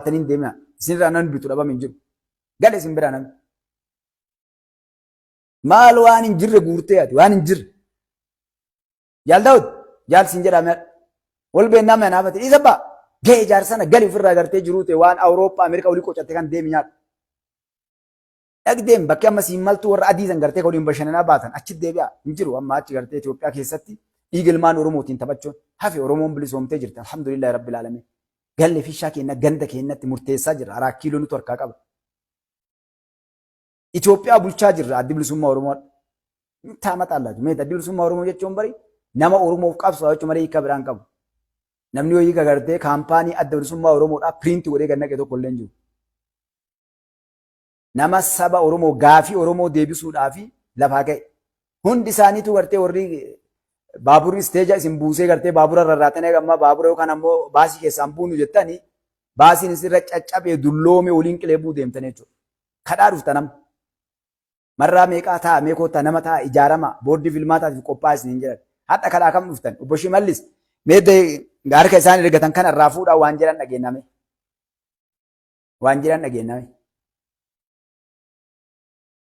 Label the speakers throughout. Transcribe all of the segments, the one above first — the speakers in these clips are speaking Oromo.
Speaker 1: Baatanii hin deemina. Isinirraa namni bitu dhabame hin jiru. Gale isin biraa namni. Maal waan hin jirre guurtee ati waan hin jirre. Jaal Daawud jaal siin jedhaa wal beennaa mee naafate dhiisa abbaa. Ga'ee jaarsana gali ofirraa gartee jiruu ta'e waan Awurooppaa Ameerikaa olii qocatte kan deemi nyaadhu. Dhaqdeem bakki amma siin maltuu warra adii san gartee waliin bashannanaa baatan achi deebi'a hin jiru amma achi gartee Itoophiyaa keessatti dhiiga ilmaan Oromootiin taphachuun hafe. Oromoon bilisoomtee jirti, alhamdulillahi rabbil aalamiin. Galle fishaa keenya ganda keenyatti murteessaa jirra. Araa kiiloo nutu harkaa qaba. Itoophiyaa bulchaa jirra Addi Bilisummaa Oromoo. Taa maxaallatu mee Addi Bilisummaa Oromoo jechuun bari nama Oromoof qabsu jechuun malee hiika biraan qabu. Namni yoo hiika gartee kaampaanii Adda Bilisummaa Oromoodhaa piriinti godhee gad naqe tokko illee hin jiru. Nama saba Oromoo gaafii Oromoo deebisuudhaaf lafaa ka'e. Hundi isaaniitu gartee warri baaburri isteeja isin buusee gartee baabura rarraatanii amma baabura yookaan ammoo baasii keessaan buunu jettanii baasiin isinirra caccabee dulloomee waliin qilee buu deemtan jechuudha. Kadhaa dhuftan amma. Marraa meeqaa ta'a mee koottaa nama ta'a ijaarama boordii filmaataatiif qophaa'aa isiniin jedhan. Hadha kadhaa kam dhuftan? Obbo Shimallis mee harka isaan ergatan kana irraa fuudhaa waan jedhan dhageenyame. Waan jedhan dhageenyame.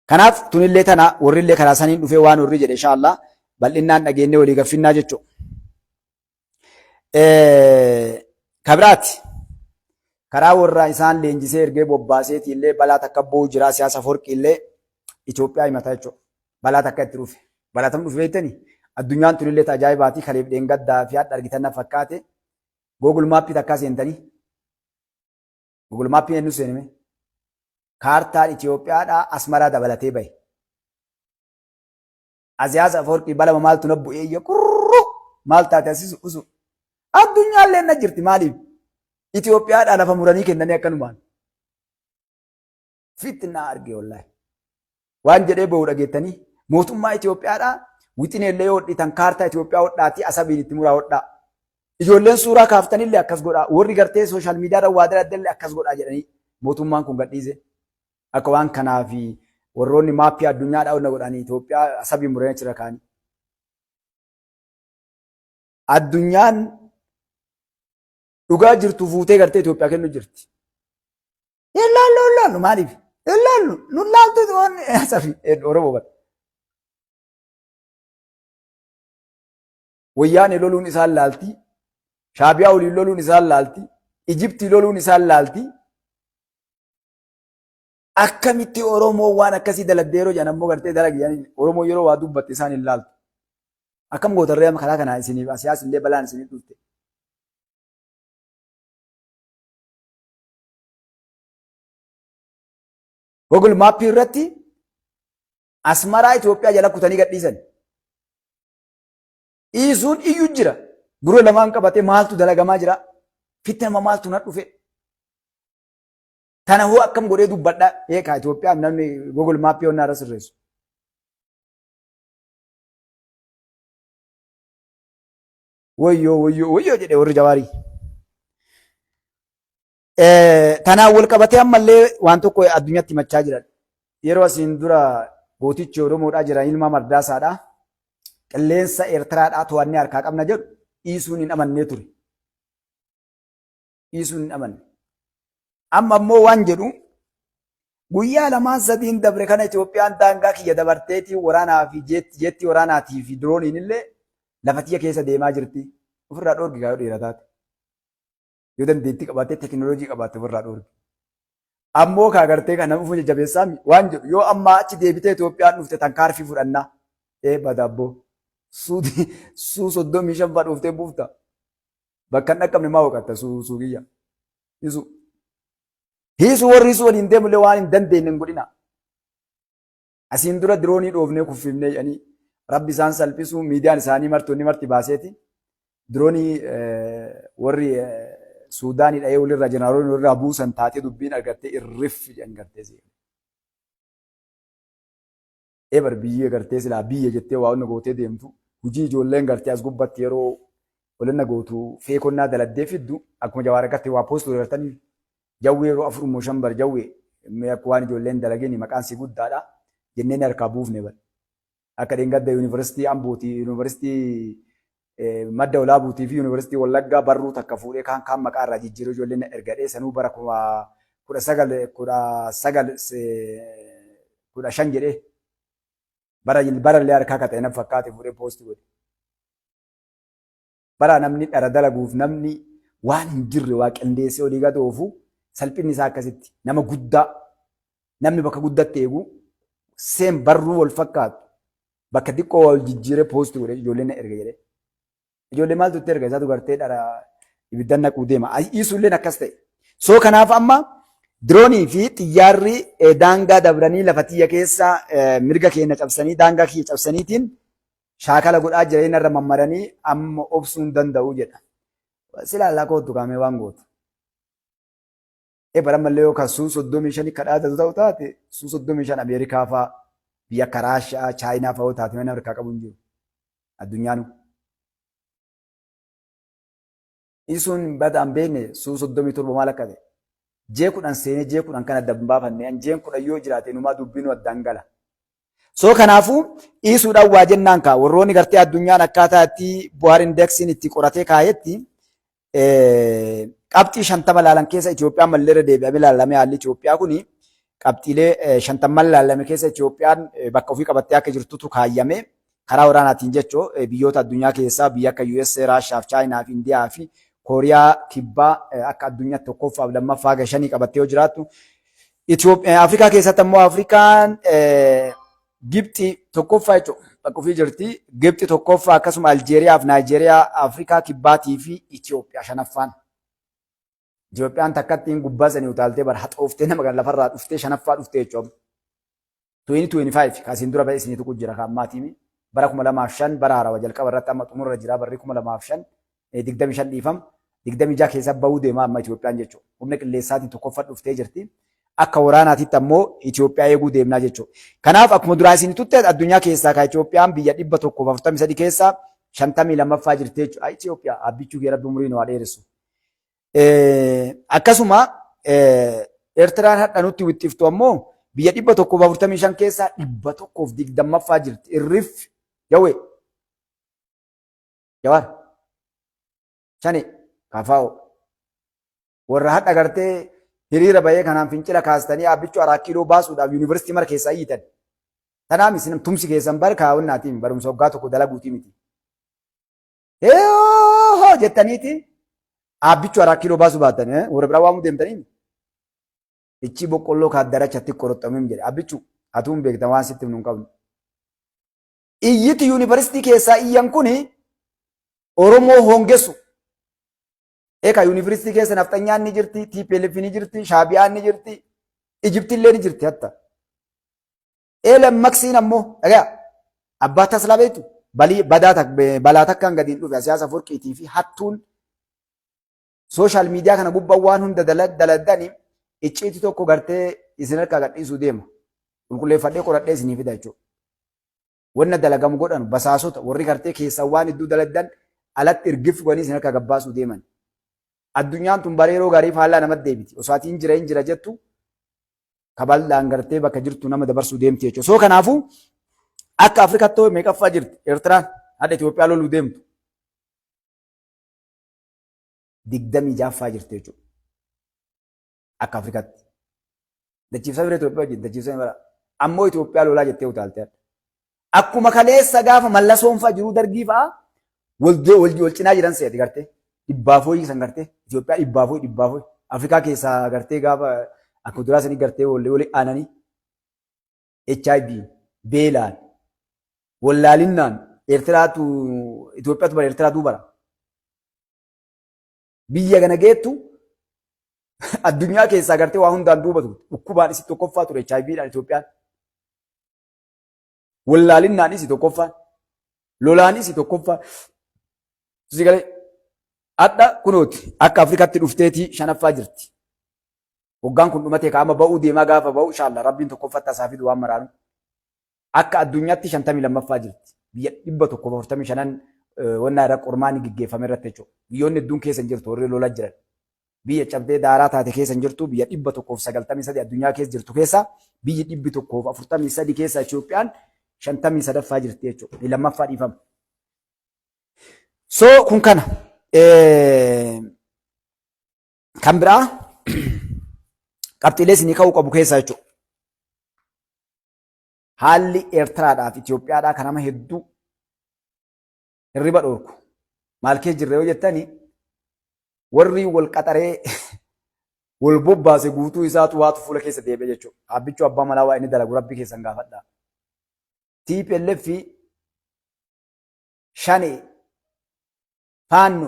Speaker 1: Kanaaf tunillee tana warrillee karaa saniin dhufee waan warri jedhe inshaallah bal'innaan dhageenyee walii gaffinnaa jechuudha. Kabiraati karaa warra isaan leenjisee ergee bobbaaseeti illee balaa takka bu'uu jira. Siyaasa forqii illee Itoophiyaa himata jechuudha. Balaa takka itti dhufe. Balaa tam dhufe beektanii? Addunyaan tunillee ajaa'ibaati kaleef dheengaddaa fi hadha argitan na fakkaate. Google Map takkaa seentanii. Google Map eenyu seenime? Kaartaan Itoophiyaadhaa Asmaraa dabalatee bahe. Asiyaas Afoorqii balama maaltu na bu'ee iyya qurruu maal taate asisu usu. Addunyaallee na jirti maaliif? Itoophiyaadhaa lafa muranii kennanii akkanumaan. Fitnaa arge wallaahi. Waan jedhee bahu dhageettanii mootummaa Itoophiyaadhaa wixineellee yoo hodhitan kaartaa Itoophiyaa hodhaatii Asabiin itti muraa hodhaa. Ijoolleen suuraa kaaftanillee akkas godhaa. Warri gartee sooshaal miidiyaa irra waa daladdanillee akkas godhaa jedhanii mootummaan kun gadhiise. Akka waan kanaa fi warroonni maappii addunyaadhaa onna godhanii Itoophiyaa Asabiin muranii achirra kaa'anii. Addunyaan dhugaa jirtu fuutee gartee Itoophiyaa kennu jirti. Hin laallu, hin laallu maaliif? Hin laallu nun laaltu waan Asabi Oromoo bara. Wayyaanee loluun isaan laalti. Shaabiyaa waliin loluun isaan laalti. Ijiptii loluun isaan laalti. Akkamitti Oromoo waan akkasii dalagdee yeroo jedhan ammoo gartee dalagi jedhanii Oromoo yeroo waa dubbatte isaan hin laaltu. Akkam gootarree amma karaa kanaa isiniif asiyaas illee balaan isiniif dhufte. Google Map irratti Asmaraa Itoophiyaa jala kutanii gadhiisan. Dhiisuun iyyuu jira. Gurra lamaan qabatee maaltu dalagamaa jira? Fitti nama maaltu na dhufe? Tana hoo akkam godhee dubbadha? Eekaa Itoophiyaa namni Google Map onnaa irra sirreessu. Wayyoo wayyoo wayyoo jedhe warri Jawaarii. Tanaan wal qabatee ammallee waan tokko addunyaatti himachaa jiran. Yeroo asiin dura gootichi Oromoodhaa jiran ilma Mardaasaadhaa qilleensa Eertiraadhaa to'annee harkaa qabna jedhu dhiisuun hin amannee ture. Dhiisuun hin amanne. Amma ammoo waan jedhu guyyaa lamaan sadiin dabre kana Itoophiyaan daangaa kiyya dabarteetii waraanaa fi jeettii waraanaatii fi dirooniin illee lafa tiyya keessa deemaa jirti. Ofirraa dhoorgi gaa yoo dhiira taate. Yoo dandeettii qabaattee teekinooloojii qabaatte ofirraa dhoorgi. Ammoo kaa gartee kan nama jajjabeessaa waan jedhu yoo ammaa achi deebitee Itoophiyaan dhufte tankaarfii fudhannaa. Ee bada abboo. Suu 35 fa'aa dhuftee buufta. Bakka hin dhaqqabne maa hooqatta suu kiyya. Hisu. Hiisu warri hiisu waliin deemullee waan hin dandeenye hin godhina. Asiin dura diroonii dhoofnee kuffifnee jedhanii rabbi isaan salphisu miidiyaan isaanii martoonni marti baaseeti. Diroonii warri Suudaanii dha'ee walirraa jeneraaloonni walirraa buusan taatee dubbiin argattee irrif jedhan gartee si. Ebar biyyi gartee silaa biyya jettee waa onna gootee deemtu hojii ijoolleen gartee as gubbatti yeroo walinna gootu feekonnaa daladdee fiddu akkuma Jawaar agartee waa poostuu gartanii jawwee yeroo afur immoo shan bar jawwee mee akka waan ijoolleen dalageen maqaan si guddaadha jenneen harkaa buufne bar. Akka dheengadda yuunivarsiitii Ambooti yuunivarsiitii Madda Olaabuutii fi Yuunivarsiitii Wallaggaa barruu takka fuudhee kaan kaan maqaa irraa jijjiiree ijoolleen ergadhee sanuu bara 1915 jedhee bara barallee harkaa qaxee nan fakkaate fuudhee post godhe. Bara namni dhara dalaguuf namni waan hin jirre waa qindeessee olii gad oofu salphinni isaa akkasitti nama guddaa namni bakka guddatti eegu seen barruu wal fakkaatu bakka xiqqoo wal jijjiiree post godhe ijoolleen na erga jedhee. Ijoollee maaltu itti erga isaatu gartee dhara ibiddan naquu deema. Isulleen akkas ta'e. So kanaaf amma diroonii fi xiyyaarri daangaa dabranii lafa tiyya keessa mirga keenya cabsanii daangaa kiyya cabsaniitiin shaakala godhaa jireenya irra mammaranii amma obsuu hin danda'u jedha. Silaa laa kootu kaamee waan gootu. E bara mallee yoo kan suu 35 kadhaatatu ta'u taate suu 35 Ameerikaa fa'aa biyya akka Raashiyaa, Chaayinaa fa'aa yoo taate mana harkaa qabu hin jiru. Addunyaanu. Isuun badaan beekne suu 37 maal akka ta'e. Jee 10 seenee jee 10 kan adda hin baafanne an jeen 10 yoo jiraate numaa dubbiinu addaan gala. So kanaafuu dhiisuudhaan waa jennaan kaa warroonni gartee addunyaan akkaataa itti bu'aar indeksiin itti qoratee kaayetti qabxii 50 laalan keessa Itoophiyaan malleerra deebi'amee laalamee haalli Itoophiyaa kuni qabxiilee 50 laalame keessa Itoophiyaan bakka ofii qabattee akka jirtutu kaayyame karaa waraanaatiin jechoo biyyoota addunyaa keessaa biyya akka USA, Raashiyaa fi Chaayinaa fi Indiyaa fi Kooriyaa Kibbaa akka addunyaatti tokkoffaa fi lammaffaa haga shanii qabattee yoo jiraattu Afrikaa keessatti ammoo Afrikaan Gibxi tokkoffaa jechuudha. Bakka ofii jirti. Gibxi tokkoffaa akkasuma Aljeeriyaa fi Naayijeeriyaa, Afrikaa Kibbaatii fi Itoophiyaa shanaffaan. Itoophiyaan takkattiin gubbaa sanii utaaltee bara haxooftee nama kan lafarraa dhuftee shanaffaa dhuftee jechuudha. 2025 kaasiin dura ba'e isinii tuqu jira kan ammaatiimi. Bara 2005 bara haarawaa jalqaba irratti amma xumurra jira barri 2005 25 dhiifama. 26 keessa bahuu deema amma Itoophiyaan jechuudha. Humna qilleensaatiin tokkoffaa dhuftee jirti. Akka waraanaatitti ammoo Itoophiyaa eeguu deemnaa jechuudha. Kanaaf akkuma duraa isin tutte addunyaa keessaa kan Itoophiyaan biyya 143 keessaa 52ffaa jirti jechuudha. Itoophiyaa abbichuu kee rabbi umurii nu haa dheeressu. Akkasuma Eertiraan hadha nutti wixxiftu ammoo biyya 145 keessaa 120ffaa jirti. Irrif jawee. Jawaar. Shani kafaa'o. Warra hadha gartee hiriira bahee kanaan fincila kaastanii abbichuu araa kiiloo baasuudhaaf yuunivarsiitii mara keessaa iyyitan. Tanaaf isin tumsi keessan bar kaawwannaatiin barumsa waggaa tokko dalaguutii miti. Hoo jettaniiti abbichuu araa kiiloo baasuu baatan warra biraa waamuu deemtanii. Ichi boqqolloo kaaddarachatti qoroxxamee jedhe abbichuu atuun beekta waan sitti himnu hin qabnu. Iyyiti yuunivarsiitii keessaa iyyan kuni Oromoo hongessu. Egaa yuunivarsiitii keessa nafxanyaan ni jirti, TPLF ni jirti, Shaabiyaan ni jirti, Ijipti illee ni jirti hatta. Eelan Maksiin ammoo dhagaa abbaa taslaa beektu balii badaa balaa takkaan gadi hin dhufe siyaasa furqiitii fi hattuun sooshaal miidiyaa kana gubbaa waan hunda daladani icciitii tokko gartee isin harkaa gadhiisuu deema. Qulqulleeffadhee qoradhee isinii fida jechuudha. Wanna dalagamu godhanu basaasota warri gartee keessan waan hedduu daladdan alatti irgif godhanii isin harkaa gabbaasuu deeman. Addunyaan tun bara yeroo gaarii faallaa namatti deebiti. Osoo ati hin jira hin jira jettu kabal'aan gartee bakka jirtu nama dabarsuu deemti jechuudha. So kanaafuu akka Afrikaatti hoo meeqaffaa jirti Eertiraan hadha Itoophiyaa loluu deemtu. 26ffaa jirti jechuudha. Akka Afrikaatti. Dachiifsa bira Itoophiyaa wajjin dachiifsa bara. Ammoo Itoophiyaa lolaa jettee utaalte. Akkuma kaleessa gaafa mallasoon fa'a jiruu dargii fa'a wal cinaa jiran seeti gartee. Dhibbaafooyii san gartee Itoophiyaa dhibbaafooyii dhibbaafooyii. Afrikaa keessaa gartee gaafa akkuma duraa sanii gartee wal aananii HIV beelaan wallaalinnaan Eertiraatu Itoophiyaatu bara Eertiraatu bara. Biyya kana geettu addunyaa keessaa gartee waa hundaan duuba turte. Dhukkubaan isi tokkoffaa ture HIVdhaan Itoophiyaan. Wallaalinnaan isi tokkoffaa. Lolaan isi tokkoffaa. Si galee hadha kunooti akka Afrikaatti dhufteetii shanaffaa jirti. Waggaan kun dhumatee kaama ba'uu deemaa gaafa ba'u inshallah rabbiin tokkoffatti asaa fidu waan maraanu. Akka addunyaatti 52ffaa jirti. Biyya 145 wannaa irra qormaanni gaggeeffame irratti jechuudha. Biyyoonni hedduun keessa hin jirtu warri lola jiran. Biyya cabdee daaraa taate keessa hin jirtu biyya 193 addunyaa keessa jirtu keessa biyyi 143 keessa Itoophiyaan 53ffaa jirti jechuudha. Lammaffaa dhiifama. So kun kana. Kan biraa qabxiilee isinii ka'uu qabu keessaa jechuudha. Haalli Eertiraadhaaf Itoophiyaadhaa kan nama hedduu hirriba dhoorku. Maal kee jirra yoo jettani, warri wal qaxaree wal bobbaase guutuu isaatu waatu fuula keessa deebi'e jechuudha. Dhaabbichuu abbaa malaa waa inni dalagu rabbi keessan gaafadha. TPLF, Shane, Faanno,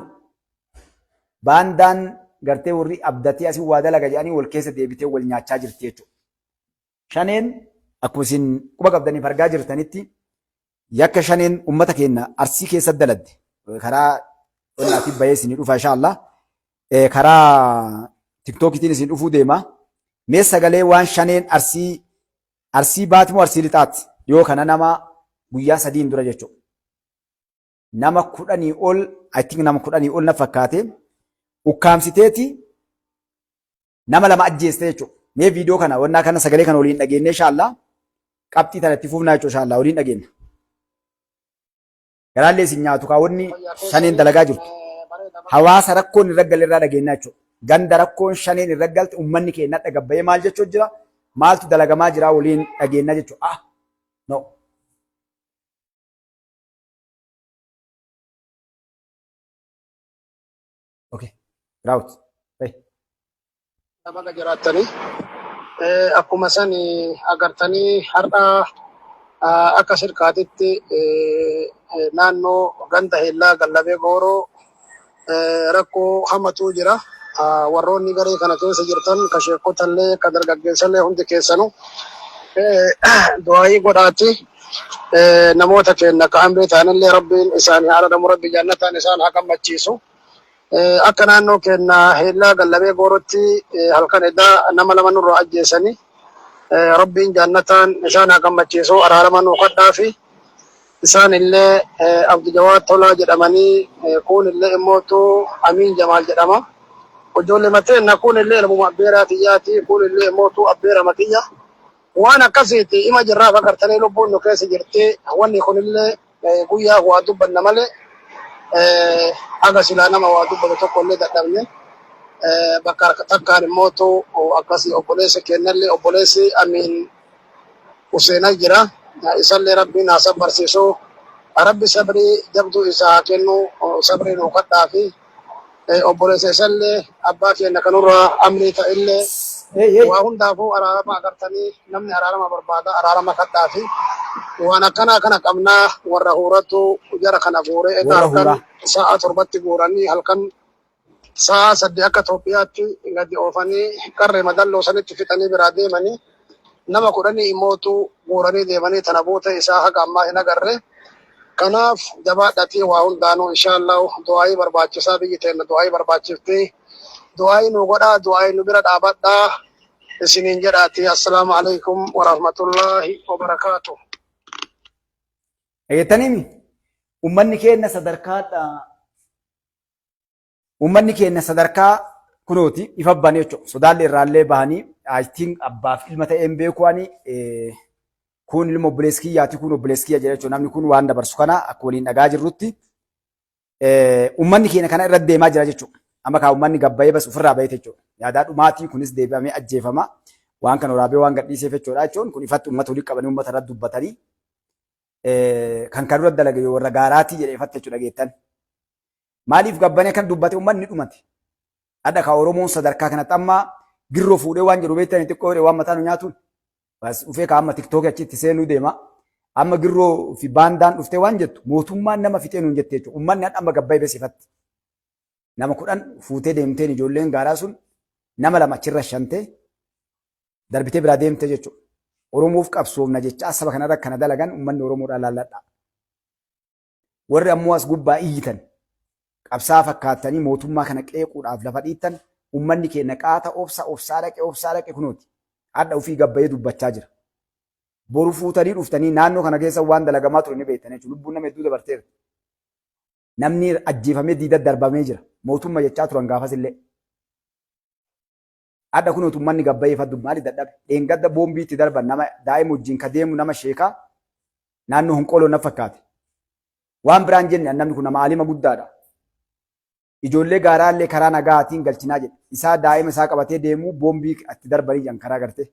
Speaker 1: baandaan gartee warri abdatee asii waa dalaga jedhanii wal keessa deebitee wal nyaachaa jirti jechuudha. Shaneen akkuma isin quba qabdaniif argaa jirtanitti yakka Shaneen uummata keenya Arsii keessa daladde karaa qonnaatiin bahee isinii dhufa inshaAllah. Karaa TikTokiitiin isin dhufuu deema. Mee sagalee waan Shaneen Arsii baati moo Arsii lixaatti yoo kana nama guyyaa 3n dura jechuudha. Nama 10 ol, I think nama 10 ol na fakkaate, ukkaamsiteeti nama lama ajjeeste jechuudha. Mee viidiyoo kana wannaa kana sagalee kana waliin dhageenne inshaAllah, qabxii tana itti fufnaa jechuudha, inshaAllah waliin dhageenya. Garaallee isin nyaatu kaa wanni Shaneen dalagaa jirtu. Hawaasa rakkoon irra galle irraa dhageenya jechuudha. Ganda rakkoon Shaneen irra galte uummanni keenya dhagabbayee maal jechuu jira? Maaltu dalagamaa jira waliin dhageenya jechuudha. Ah, no. Okay. Raawut. Hey.
Speaker 2: Baga jiraattanii akkuma san agartanii har'a akka sirkaatitti naannoo ganda Heellaa Gallabee Gooroo rakkoo hamatu jira. Warroonni garee kana keessa jirtan ka sheekotallee ka dargaggeessallee hundi keessanu du'aayii godhaati. Namoota keenya ka hambee ta'anillee rabbiin isaanii haa araaramu, rabbi jannataan isaan haa gammachiisu. Akka naannoo keenya Heellaa Gallabee Goorotti halkan edaa nama lama nurraa ajjeesanii, rabbiin jannataan isaan haa gammachiisu, araarama nuu kadhaafi. Isaan illee Abdi Jawaad Tolaa jedhamanii, kuun illee immootu Amiin Jamaal jedhama. Ijoollee mateenna, kuun illee ilmuma abbeeraa tiyyaati, kuun illee immootu abbeera matiyya. Waan akkasiiti ima jirraaf agartanii lubbuun nu keessa jirti. Wanni kunillee guyyaa waa dubbanna malee haga silaa nama waa dubbatu tokko illee dadhabne. Bakka takkaan immootu akkasii obboleessa kennallee obboleessi Amiin Huseena jira. Isallee rabbiin haa sabbarsiisu. Rabbi sabrii jabduu isaa haa kennu. Sabrii nuu kadhaafi. Obboleessa isallee abbaa keenya kanurraa amrii ta'illee
Speaker 1: Hey, hey.
Speaker 2: waa hundaafuu araarama agartanii namni araarama barbaada, araarama kadhaafi. Waan akkanaa kana qabnaa warra huuratu jara kana guuree egaa
Speaker 1: Warra
Speaker 2: halkan
Speaker 1: huuraa.
Speaker 2: sa'a 7tti guuranii halkan sa'a 8 akka Itoophiyaatti gadi oofanii qarree madalloo sanitti fixanii biraa deemanii, nama 10 immootu guuranii deemanii tana boota isaa haga ammaa hin agarre. Kanaaf jabaadhatii waa hundaanuu inshaallah du'aayii barbaachisaa, biyyi teenna du'aayii barbaachifti. Du'aayii nu godhaa, du'aayii nu bira dhaabadhaa isiniin jedhaati. Assalaamu alaikum warahmatullaahi wabarakaatuh.
Speaker 1: Dhageettaniimi uummanni keenya sadarkaadha. Uummanni keenya sadarkaa kunooti ifa bane jechuudha. Sodaallee irraallee bahanii, I think abbaaf ilma ta'een beeku ani, kun ilma obboleessi kiyyaati, kun obboleessi kiyya jedha jechuudha. Namni kun waan dabarsu kana akka waliin dhagaa jirrutti uummanni keenya kana irra deemaa jira jechuudha. Amma kaa uummanni gabbayee bas ofirraa bahee jechuudha. Yaadaa dhumaatii kunis deebi'amee ajjeefama. Waan kana waraabee waan gadhiiseef jechuudha jechuun kun ifatti uummata walitti qabanii uummata irratti dubbatanii kan kan irra dalage warra gaaraatii jedhee ifatti jechuudha geettan. Maaliif gabbanee kan dubbate uummanni dhumate. Hadha ka Oromoon sadarkaa kanatti amma girroo fuudhee waan jedhu beektanii xiqqoo jedhee waan mataa nu nyaatuun. Bas dhufee ka amma TikTokii achitti seenuu deema. Amma girroo fi baandaan dhuftee waan jettu mootummaan nama fixee nuun jette jechuudha. Uummanni hadha amma gabbayee beeksifatti. Nama 10 fuutee deemteen ijoolleen gaaraa sun nama lama achirra shantee darbitee biraa deemte jechuudha. Oromoof qabsoomna jechaa saba kanarra kana dalagan uummanni Oromoodhaan laalladha. Warri ammoo as gubbaa iyyitan qabsaa fakkaattanii mootummaa kana qeequudhaaf lafa dhiittan, uummanni keenya qaata obsa obsaa dhaqe obsaa dhaqe kunooti. Hadha ofii gabbayee dubbachaa jira. Boru fuutanii dhuftanii naannoo kana keessa waan dalagamaa ture ni beektan jechuudha. Lubbuun nama hedduu dabarteera. Namni ajjeefamee diida darbamee jira. Mootummaa jechaa turan gaafas illee. Hadha kunooti uummanni gabbayee faddu maali dadhabe. Dheengadda boombii itti darban nama daa'ima wajjin ka deemu nama sheekaa naannoo Honqooloo na fakkaate. Waan biraan jenne, namni kun nama alima guddaadha. Ijoollee gaaraallee karaa nagaatiin galchinaa jedhe. Isaa daa'ima isaa qabatee deemuu boombii itti darbanii jiran karaa gartee.